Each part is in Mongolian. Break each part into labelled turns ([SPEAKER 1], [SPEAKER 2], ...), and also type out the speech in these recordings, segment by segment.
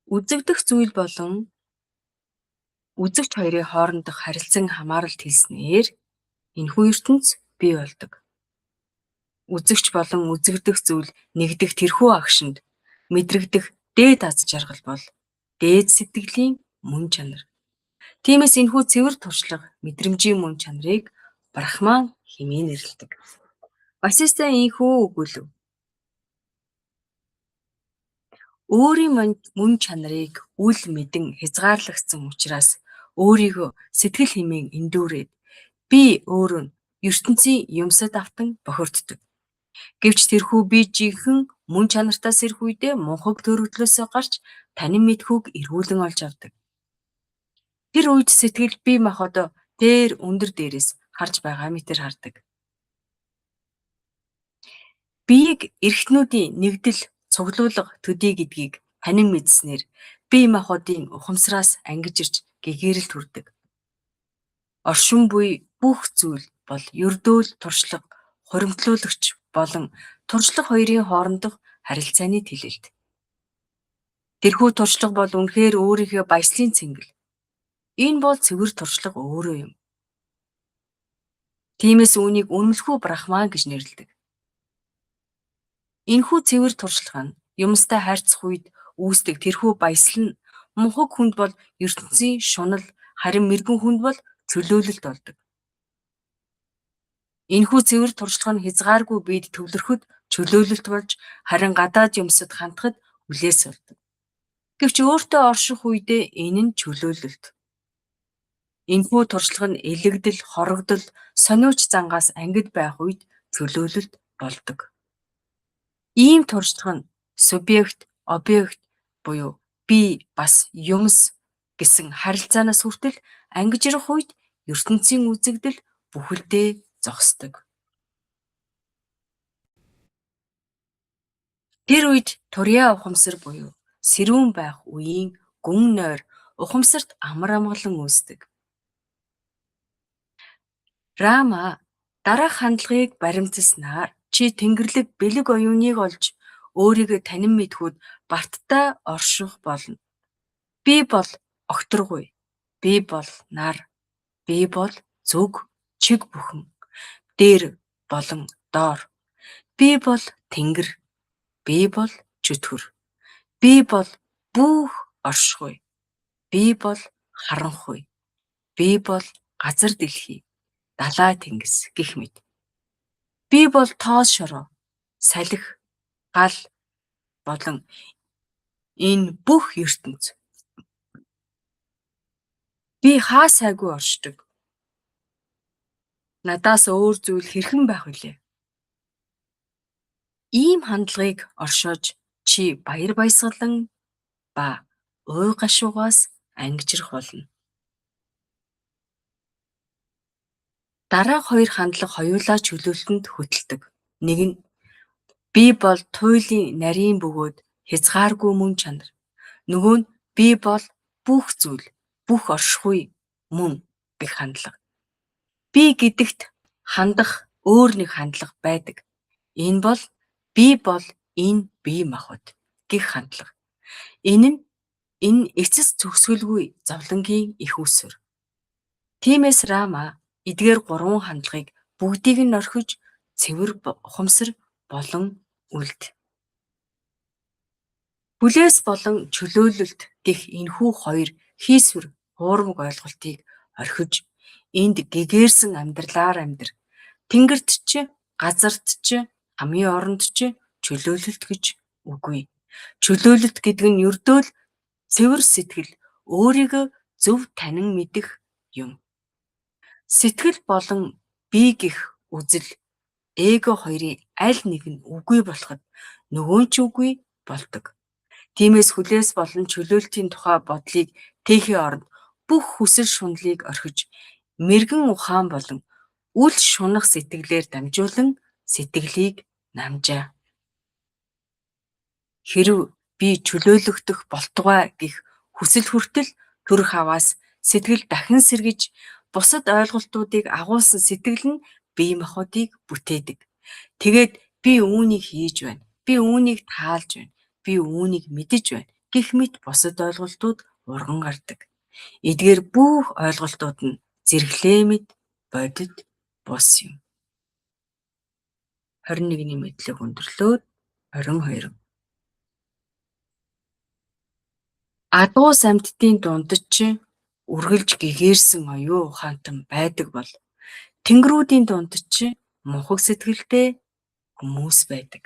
[SPEAKER 1] Үзэгдэх зүйл болон үзэгч хоёрын хоорондох харилцан хамааралд хэлснээр энэхүү ертөнц бий болдог. Үзэгч болон үзэгдэх зүйл нэгдэх тэрхүү агшинд мэдрэгдэх дээд аз жаргал бол дээд сэтгэлийн мөн чанар. Тиймээс энэхүү цэвэр туршлага мэдрэмжийн мөн чанарыг Брахман хэмээн нэрлэдэг. Васиста ийнхүү өгүүлэв: Өөрийн мөн чанарыг үл мэдэн хязгаарлагдсан учраас өөрийгөө сэтгэл хэмээн эндүүрээд би өөрөө нь ертөнцийн юмсад автан бохирддог. Гэвч тэрхүү би жинхэнэ мөн чанартаа сэрэх үедээ мунхаг төрөгдлөөсөө гарч танин мэдэхүйг эргүүлэн олж авдаг. Тэр үед сэтгэл бие махбодоо дээр өндөр дээрээс харж байгаа мэтээр хардаг. Биеийг эрхтнүүдийн нэгдэл цуглуулга төдий гэдгийг танин мэдсэнээр бие махбодын ухамсараас ангижирч гэгээрэлд хүрдэг. Оршин буй бүх зүйл бол ердөө л туршлага, хуримтлуулагч болон туршлага хоёрын хоорондох харилцааны тэлэлт. Тэрхүү туршлага бол үнэхээр өөрийнхөө баяслалын цэнгэл. Энэ бол цэвэр туршлага өөрөө юм. Тиймээс үүнийг үнэмлэхүй брахман гэж нэрлэдэг. Энэхүү цэвэр туршлага нь юмстай харьцах үед үүсдэг тэрхүү баясгал нь мунхаг хүнд бол ертөнцийн шунал, харин мэргэн хүнд бол чөлөөлөлт болдог. Энэхүү цэвэр туршлага нь хязгааргүй биед төвлөрөхөд чөлөөлөлт болж, харин гадаад юмсад хандахад хүлээс болдог. Гэвч өөртөө орших үедээ энэ нь чөлөөлөлт. Энэхүү туршлага нь элэгдэл, хорогдол, сониуч зангаас ангид байх үед чөлөөлөлт болдог. Ийм туршлага нь субъект, объект буюу би бас юмс гэсэн харилцаанаас хүртэл ангижрах үед ертөнцийн үзэгдэл бүхэлдээ зогсдог. Тэр үед туриа ухамсар буюу сэрүүн байх үеийн гүн нойр ухамсарт амар амгалан үүсдэг. Рама дараах хандлагыг баримталснаар чи тэнгэрлэг бэлэг оюуныг олж өөрийгөө танин мэдэхүйд барттай орших болно. Би бол огторгуй. Би бол нар. Би бол зүг, чиг бүхэн. Дээр болон доор. Би бол тэнгэр. Би бол чөтгөр. Би бол бүх оршихуй. Би бол харанхуй. Би бол газар дэлхий, далай тэнгис гэх мэт. Би бол тоос шороо, салхи, гал болон энэ бүх ертөнц. Би хаа сайгүй оршдог. Надаас өөр зүйл хэрхэн байх билээ? Ийм хандлагыг оршоож чи баяр баясгалан ба уй гашуугаас ангижрах болно. Дараах хоёр хандлага хоёулаа чөлөөлтөнд хөтэлдэг. Нэг нь би бол туйлын нарийн бөгөөд хязгааргүй мөн чанар. Нөгөө нь би бол бүх зүйл, бүх оршихуй мөн гэх хандлага. Би гэдэгт хандах өөр нэг хандлага байдаг. Энэ бол би бол энэ бие махбод гэх хандлага. Энэ нь энэ эцэс төгсгөлгүй зовлонгийн эх үүсвэр. Тиймээс Рама эдгээр гурван хандлагыг бүгдийг нь орхиж цэвэр ухамсар болон үлд. Хүлээс болон чөлөөлөлт гэх энэхүү хоёр хийсвэр хуурмаг ойлголтыг орхиж энд гэгээрсэн амьдралаар амьдар. Тэнгэрт ч, газарт ч, хамгийн оронд ч чөлөөлөлт гэж үгүй. Чөлөөлөлт гэдэг нь ердөө л цэвэр сэтгэл, өөрийгөө зөв танин мэдэх юм. Сэтгэл болон бие гэх үзэл эго хоёрын аль нэг нь үгүй болоход нөгөө нь ч үгүй болдог. Тиймээс хүлээс болон чөлөөлтийн тухай бодлыг тээхийн оронд бүх хүсэл шуналыг орхиж мэргэн ухаан болон үл шунах сэтгэлээр дамжуулан сэтгэлийг намжаа. Хэрэв би чөлөөлөгдөх болтугай гэх хүсэл хүртэл төрөх аваас сэтгэл дахин сэргэж бусад ойлголтуудыг агуулсан сэтгэл нь бие махбодыг бүтээдэг. Тэгээд би үүнийг хийж байна. Би үүнийг таалж байна. Би үүнийг мэдэж байна гэх мэт бусад ойлголтууд урган гардаг. Эдгээр бүх ойлголтууд нь зэрэглээ мэт бодит бус юм. 21-ний мэдлэг өндөрлөөд 22. Адуус амьтдын дунд ч үргэлж гэгээрсэн оюун ухаантан байдаг бол тэнгэрүүдийн дунд ч мунхаг сэтгэлтэй хүмүүс байдаг.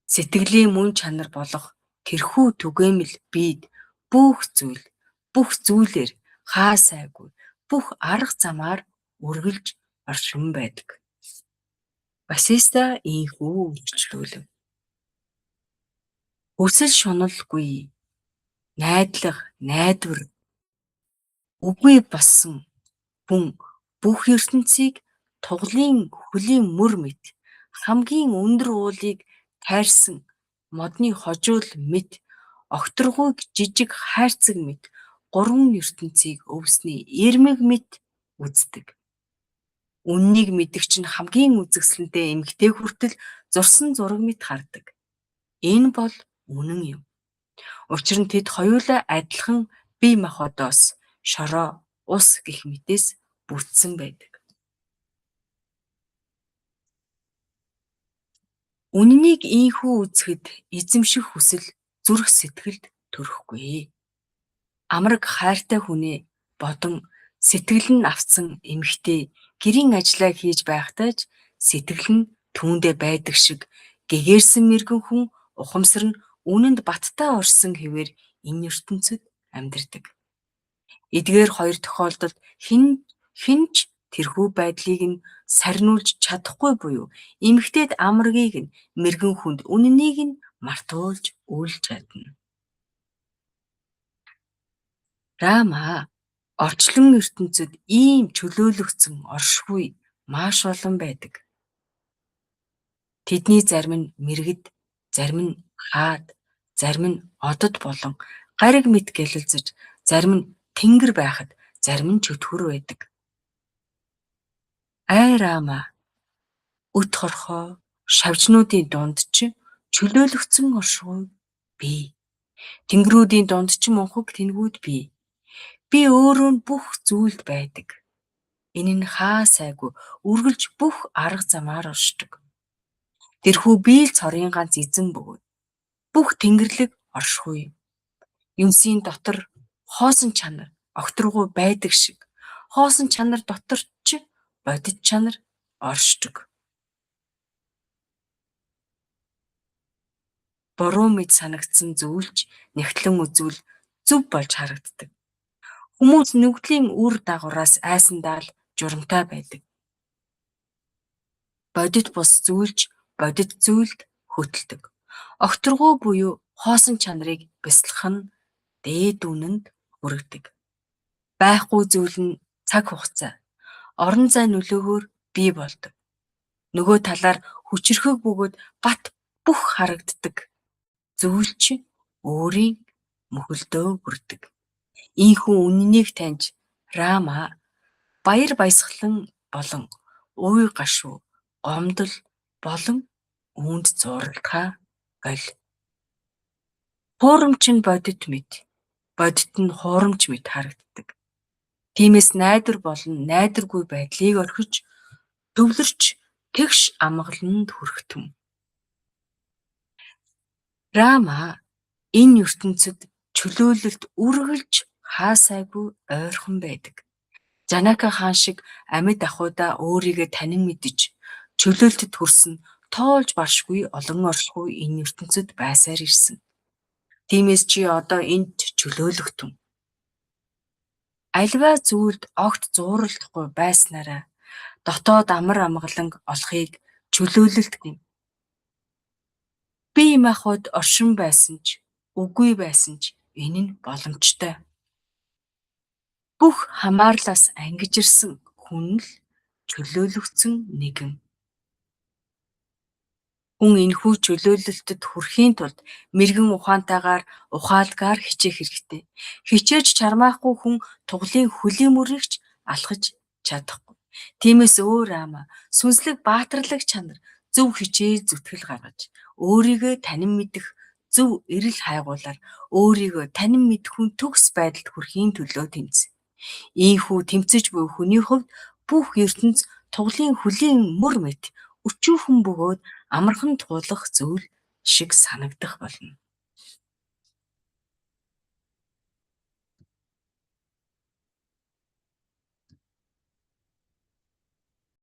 [SPEAKER 1] Сэтгэлийн мөн чанар болох тэрхүү түгээмэл бид бүх зүйл, бүх зүйлээр хаа сайгүй бүх арга замаар үргэлж оршин байдаг. Басиста ийнхүү үргэлжлүүлэв. Хүсэл шуналгүй, найдлага, найдвар үгүй болсон хүн бүх ертөнцийг туглын хөлийн мөр мэт хамгийн өндөр уулыг тайрсан модны хожуул мэт огторгуйг жижиг хайрцаг мэт гурван ертөнцийг өвсний ирмэг мэт үздэг. Үнэнийг мэдэгч нь хамгийн үзэсгэлэнтэй эмэгтэй хүртэл зурсан зураг мэт хардаг. Энэ бол үнэн юм. Учир нь тэд хоёулаа адилхан бие махбодоос шороо, ус гэх мэтээс бүтсэн байдаг. Үнэнийг ийнхүү үзэхэд эзэмших хүсэл зүрх сэтгэлд төрөхгүй. Амраг хайртай хүнээ бодон сэтгэл нь автсан эмэгтэй гэрийн ажлаа хийж байхдаа ч сэтгэл нь түүндээ байдаг шиг гэгээрсэн мэргэн хүн ухамсар нь үнэнд баттай оршсон хэвээр энэ ертөнцид амьдардаг. Эдгээр хоёр тохиолдолд хэн хэн ч тэрхүү байдлыг нь сарниулж чадахгүй буюу эмэгтэйд амрагийг нь мэргэн хүнд үнэнийг нь мартуулж үл чадна. Рама орчлон ертөнцид ийм чөлөөлөгдсөн оршихуй маш олон байдаг. Тэдний зарим нь мэргэд, зарим нь хаад, зарим нь одод болон гариг мэт гялалзаж, зарим нь тэнгэр байхад, зарим нь чөтгөр байдаг. Ай Рама, өт хорхой шавжнуудын дунд ч чөлөөлөгдсөн оршихуй бий. Тэнгэрүүдийн дунд ч мунхаг тэнгүүд бий. Би өөрөө нь бүх зүйлд байдаг. Энэ нь хаа сайгүй үргэлж бүх арга замаар оршдог. Тэрхүү би л цорын ганц эзэн бөгөөд бүх тэнгэрлэг оршихуй юм. Юмсийн дотор хоосон чанар огторгуй байдаг шиг хоосон чанар дотор ч бодит чанар оршдог. Буруу мэд санагдсан зүйл ч нягтлан үзвэл зөв болж харагддаг. Хүмүүс нүгдлийн үр дагавраас айсандаа л журамтай байдаг. Бодит бус зүйл ч бодит зүйлд хөтэлдэг. Огторгуй буюу хоосон чанарыг бясалгах нь дээд үнэнд хүргэдэг. Байхгүй зүйл нь цаг хугацаа, орон зай нөлөөгөөр бий болдог. Нөгөө талаар хүчирхэг бөгөөд бат бөх харагддаг зүйл ч өөрийн мөхөлдөө бүрдэг. Ийнхүү үнэнийг таньж Рама баяр баясгалан болон уй гашуу, гомдол болон үүнд зууралдахаа боль. Хуурамч нь бодит мэт, бодит нь хуурамч мэт харагддаг. Тиймээс найдвар болон найдваргүй байдлыг орхиж төвлөрч тэгш амгаланд хүрэх түн. Рама энэ ертөнцид чөлөөлөлт үргэлж хаа сайгүй ойрхон байдаг. Жанака хаан шиг амьд ахуйдаа өөрийгөө танин мэдэж чөлөөлтөд хүрсэн тоолж баршгүй олон оршихуй энэ ертөнцид байсаар ирсэн. Тиймээс чи одоо энд чөлөөлөгдөн. Аливаа зүйлд огт зууралдахгүй байснараа дотоод амар амгаланг олохыг чөлөөлөлт гэнэ. Бие махбод оршин байсан ч үгүй байсан ч энэ нь боломжтой. Бүх хамаарлаас ангижирсан хүн л чөлөөлөгдсөн нэгэн. Хүн энэхүү чөлөөлөлтөд хүрэхийн тулд мэргэн ухаантайгаар ухаалгаар хичээх хэрэгтэй. Хичээж чармаахгүй хүн туглын хөлийн мөрийг ч алхаж чадахгүй. Тиймээс өөр аама сүнслэг баатарлаг чанар зөв хичээл зүтгэл гаргаж өөрийгөө танин мэдэх Зөв эрэл хайгуулаар өөрийгөө танин мэдэхүйн төгс байдалд хүрэхийн төлөө тэмц. Ийнхүү тэмцэж буй хүний хувьд бүх ертөнц туглын хөлийн мөр мэт өчүүхэн бөгөөд амархан туулах зүйл шиг санагдах болно.